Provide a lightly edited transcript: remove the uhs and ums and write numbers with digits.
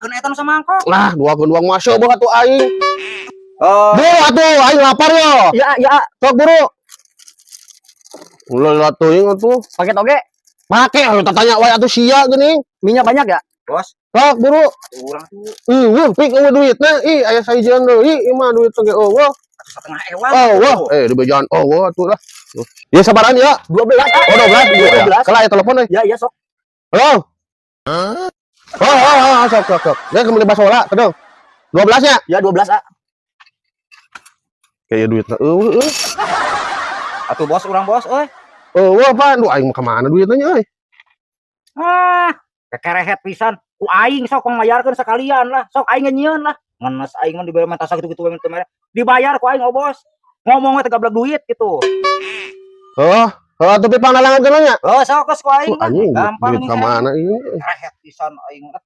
Keun eta nu samangkok. Lah, dua dua masuk bawa atuh aing. Oh, Buru atuh, aing lapar yo. Ya, ya. Sok buru. Ulah lah teuing atuh. Pakai toge. Make ayo tanya wae atuh sia geuning. Minyak banyak ya? Bos, Sok buru. Urang tuh Ih, weuh, pik euweuh duitna. Ih, aya sahijian deui, ieu mah duit ge euweuh. 1,5 ewang. Oh, wah, eh di bejaan oh, wah atuh lah. Ya sabaran ya. 12, ah. Oh, 12 ya. 12. Kela ya telepon euy. Ya, ya sok. Halo. Oh, sok sok sok. Ya kembali basola, kedong. 12 nya. Ya 12, ah. Kayak duitna euweuh euy. Atuh bos, urang bos euy. Euweuh pan, duh aing mah ka mana duitna nya euy. Ah, kekerehet pisan. Ku aing sok mayarkeun sekalian lah. Sok aing nyieun lah. Ngenes aing mah dibayar mah gitu-gitu we teu mere. Dibayar ku aing, oh bos. Ngomongnya teh gablek duit gitu. Oh, oh tapi pangnalangan kana nya. Oh, sok geus ku aing Tuh mah. anjing duit, Gampang duit nih ka mana ini? Kerehet pisan aing mah.